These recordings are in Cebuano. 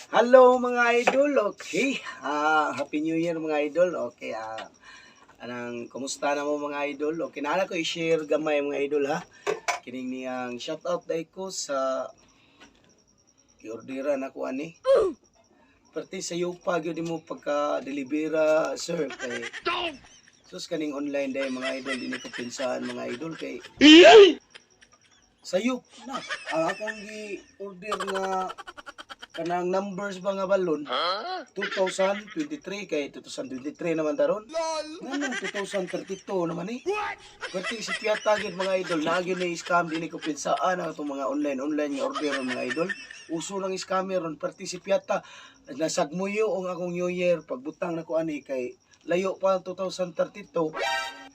Hello, mga idol. Okay. Happy New Year, mga idol. Okay. Anang kumusta na mo, mga idol? Okay, naa ko i-share gamay, mga idol, ha. Kining niyang shout out dai ko sa giorderan ako ani. Perti sa yupa gyud mo pagka delibera, sir, kay sus, kaning online dai, mga idol, dinhi ko pinsahan, mga idol, kay sayop na ang akong gi-order nga kanang numbers ba nga balon 2023, kay 2023 naman taron, nganong 2032 naman eh? Perti si Piata gyud, mga idol, naa gyud ni scam. Dili ko pinsaan ang atong mga online online nga order, mga idol. Uso ng scammer ron. Perti si Piata, nasagmuyo ang akong New Year pagbutang nako ani kay layo pa ang 2032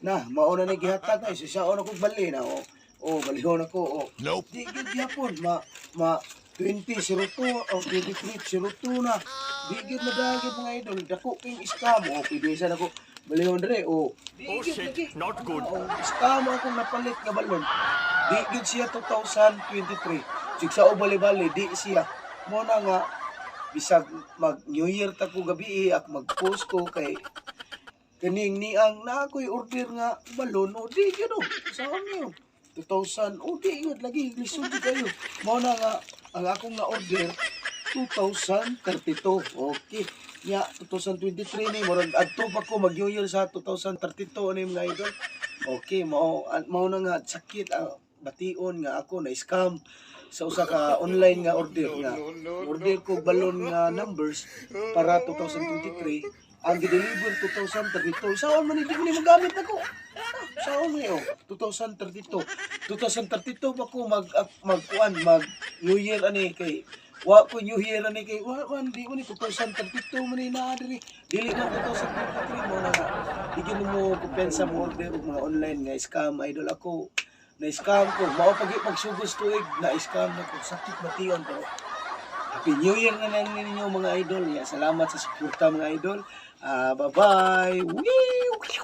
na mao na ni gihatag ay siya na kog bali na oh oh balihon ako oh. Nope. Di gyud gyapon ma ma 2002 o 2302 na. Di gyud madagit, mga idol, dako king scam o pwede sa nako balihon dire o di Oh gyud shit, lagi. Not good. Oh, scam akong napalit nga balon. Di gyud siya 2023. Sig sa bali-bali di siya. Mo na nga bisag mag New Year ta ko gabi ak mag-post ko kay kaning niang na ako'y order nga balon o di gyud oh. Sa niyo 2000 o di gyud lagi, lisod gyud kayo. Mao na nga ang akong na order 2032. Okay. Nya 2023 ni murag adto pa ko mag New Year sa 2032 ani, mga idol. Okay, mao mao na nga sakit ang bation nga ako na scam sa usa ka online nga order nga order ko balon nga numbers para 2023, ang gi-deliver 2032. Saon man ni, di ko ni magamit ako. Saon ni oh 2032, 2032 pa ko mag magkuan mag New Year ani kay wa ko New Year ani kay wa man di mo ni 2032 man ni naa diri, dili man 2023. Mo na nga di gyud mo kumpiyansa mo order og mga online nga scam, idol. Ako na scam ko mao pag pagsugos tuig na scam na ko. Sakit bation, pero Happy New Year na lang ninyo, mga idol. Ya, salamat sa suporta, mga idol. Bye-bye. Wee!